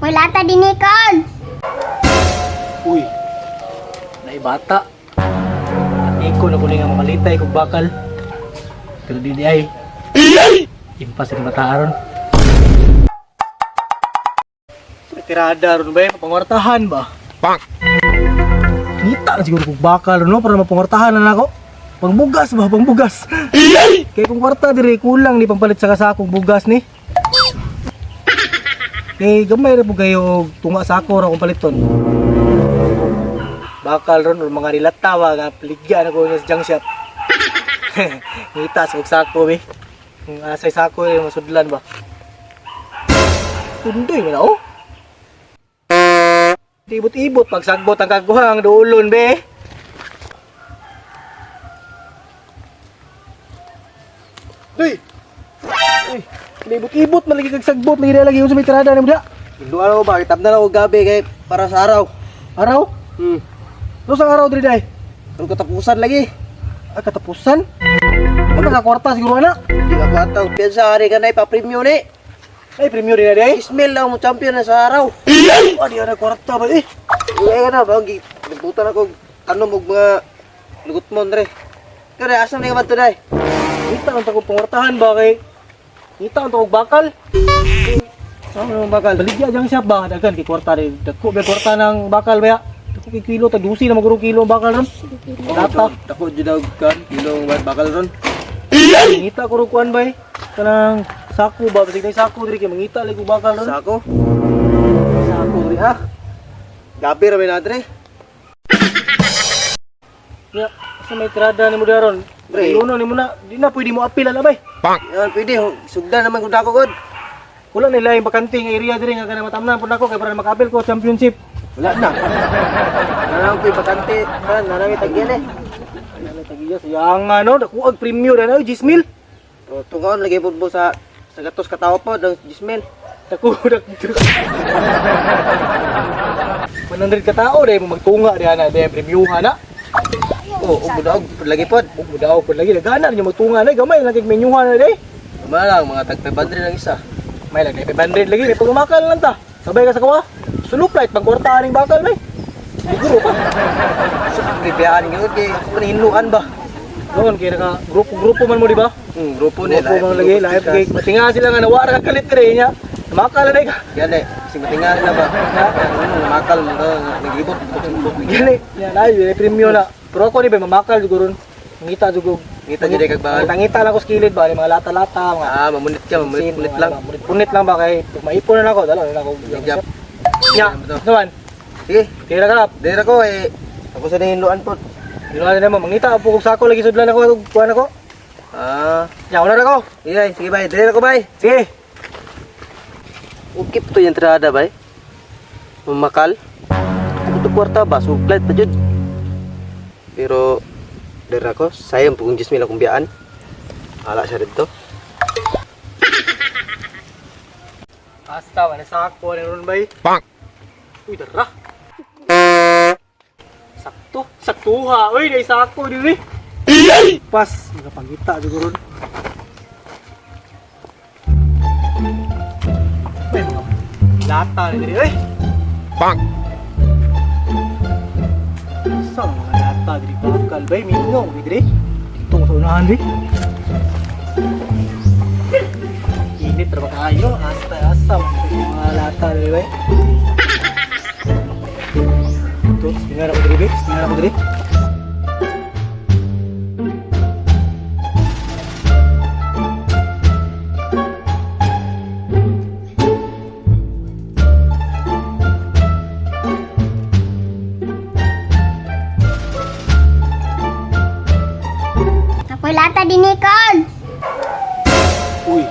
Wala ta din Nicole. Uy, naibata. At iko na kuning ang mamalitay kog bakal. Pero di di ay. Impas ang bata aron. Tirada ron ba? Pangwartahan ba? Bang! Ngita na siguro kog bakal no para mapangwartahan na nako. Pangbugas ba? Pangbugas. Kay kung kwarta dire kulang ni pampalit sa kasakong bugas ni. Kay gamay ra po kayo og tunga sako ra kung paliton. Bakal ron or mga rilatawa nga paligya na ko sa junk shop. Ngita sa og sako be. Kung asay sako eh, masudlan ba. Tundoy man na oh. Ibot-ibot pagsagbot ang kaguhang duulon be. Uy! Uy, libot-ibot malagi kag sagbot lagi na lagi unsa may tirada nimo da. Duha ko ba, kitab na lang ko gabi kay para sa araw. Araw? Hmm. Ano sa araw diri day? Pero katapusan lagi. Ah, katapusan. Ano ka kwarta siguro ana? Di ka kwarta, piyansa ari ka na ipa-premium ni. Ay, premyo din na day. Ismail lang mo champion na sa araw. Ah, di ana kwarta ba eh. Uy ka na ba, nagbutan ako ano mo mga lugot mo andre. Kaya asa na ka today? Ngita ang tagong pangwartahan ba kay ngita ang tagong bakal. Ano mo bakal? Baligya jang siya ba daghan kay kwarta rin. Dagko ba kwarta ng bakal ba ya? Dagko kay kilo tag 12 na magurong kilo ang bakal ron. Lata. Dako jud og kan kilong bakal ron. Ngita ko ro kuan bay. Kanang sako ba basig na sako diri kay mangita lagi ko bakal ron. Sako. Sako diri ha. Gabi ra may na andre. Ya, sa may tirada ni mo daron. Pre. Luno ni mo na, di na pwede mo apil ala bay. Bang! Yan pwede sugdan naman kung dako god. Wala nila yung bakante nga area diri nga kanang matamnan pud nako kay para makaapil ko championship. Wala na. Nanang ko'y bakante, man, nanang itagyan eh. Ano tagiya sayang ano, dako ag premyo na oy 10,000. O, tungaon lagi po mo sa gatos katawa po, ng Jismel. Dako dak. 100 ka tao dai mo magtunga diha na dai premyuhan na. Oo, oh, budaog, lagi po. Ug mudaw pud lagi nagana ninyo magtunga na gamay lang kay menyuhan na dai. Tama lang, mga tag 500 lang isa. May lang 500 lagi may pagumakal lang ta. Sabay ka sa kawa. Sulup light pangkwarta aning bakal bay. Siguro pa. So, bibiyaan yun, kay ako panihinluan ba? Noon kay naka grupo-grupo man mo di ba? Grupo nila. Grupo man lagi lahat kay matinga sila nga nawara ka kalit diri nya. Makal na ka. Yan eh, si matinga na ba? Ano, namakal mo ka, naglibot. Gani, ya layo eh, premyo na. Pero ako ni ba mamakal jud ron. Ngita jud og Ngita jud kag bakal. Ngita lang ko sa kilid ba ni mga lata-lata mga. Ah, mamunit ka, mamunit-munit lang. Punit lang ba kay pag maipon na nako, dalo na ako. Jap. Nya, naman. Sige, Tira ka na. dira ko eh. Ako sa nahinluan po. Dilo na mo mangita po kog sako lagi sudlan ako ug kuan ako. Ah, Nya, una na ko. sige, sige bay, dira ko bay. Sige. Okay po to yung tirada bay. Mamakal. Ako to kwarta ba, supplied pa jud. Pero dira ko, sayang po kung 10,000 akong biyaan. Ala siya dito. Basta wala sako ni ron bay. Bang! Uy, dara. Sakto, saktuha. Uy, dai sako diri. Pas, mga jud ron. Uy, mga lata ni diri. Uy, Bang! sa mga lata diri bakal bay mingaw ni diri. Dito ko sa unahan diri. Init ra ba kaayo? Asta asa mga lata diri bay. Ito, tingnan ako diri, bay. Tingnan ako diri. Wala ta din Nicole. Uy,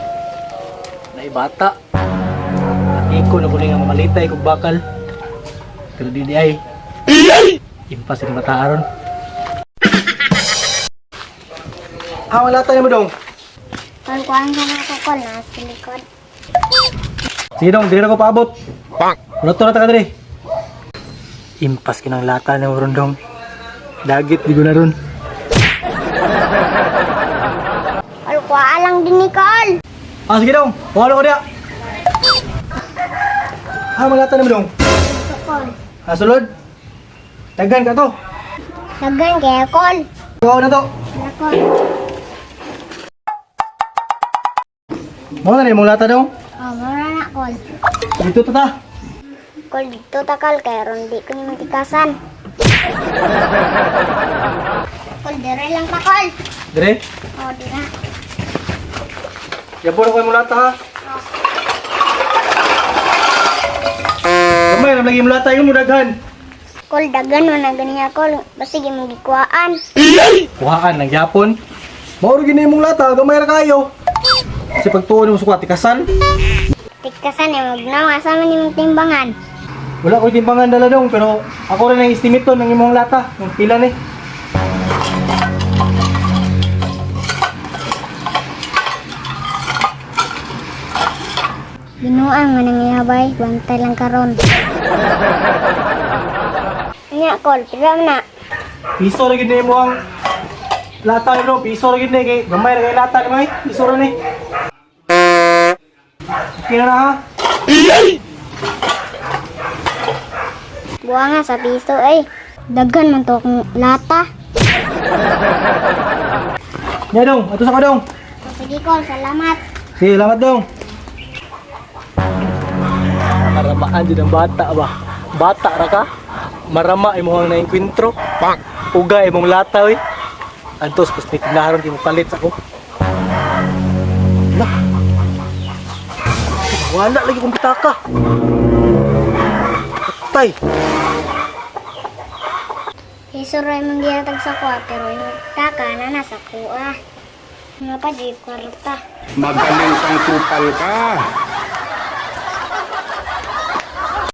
naibata. At iko na kuning ang mamalitay kog bakal. Pero di di ay. Impas ang bata aron. Ah, wala tayo mo dong. Kung kuan ka na ako kol na sa likod. Sige dong, dili na ko paabot. Bang! Wala to na ta ka diri. Impas kinang lata na ron dong. Dagit di ko na ron. Kol kuha lang din Nicole. Ah, sige dong. Wala ko diya. Ah, malata na mo dong. Ito, Kol. Ah, sulod. Daghan ka to. Daghan kaya, Kol. Kuha na to. Wala, Kol. Mo na imong lata dong. Oh, mura na, Kol. Dito to ta. Kol, dito ta, Kol. Kaya ron di ko ni matikasan. Kol, dire lang ta, Kol. Dire. Oh, di na. Yabon ako imong lata ha. Oh. Gamay ra lagi imong lata yung daghan. Kol, daghan mo na ganiya, Kol. Basig imong gikuhaan. Kuhaan ng yapon. Mao ra gini imong lata, gamay ra kayo. Kasi pagtuon mo sukat tikasan. Tikasan eh, magnaw. Asa man imong timbangan? Wala ko timbangan dala dong, pero ako rin ang estimate to ng imong lata, ng pila ni. Binuang man ang ihabay, bantay lang karon. Nya, Kol, pila man na. Piso ra gid ni mo ang lata ni bro, piso ra gid ni kay gamay ra kay lata ni may, piso ra ni. Okay na na ha. Buha nga sa piso eh. Daghan man to akong lata. Nya dong, ato sa ka dong. Sige, Kol, salamat. Sige, salamat dong. Maramaan jud ang bata ba. Bata ra ka. Marama imong naengkwentro. Pak. Uga imong lata oy. Antos kus ni tinaharon kay palit sa ko. Lah. Wala lagi kong pitaka. Patay. Piso ra imong gihatag sa kuha, pero imong taka na nasa kuha. Nga pa, di kwarta. Magaling kang kupal ka.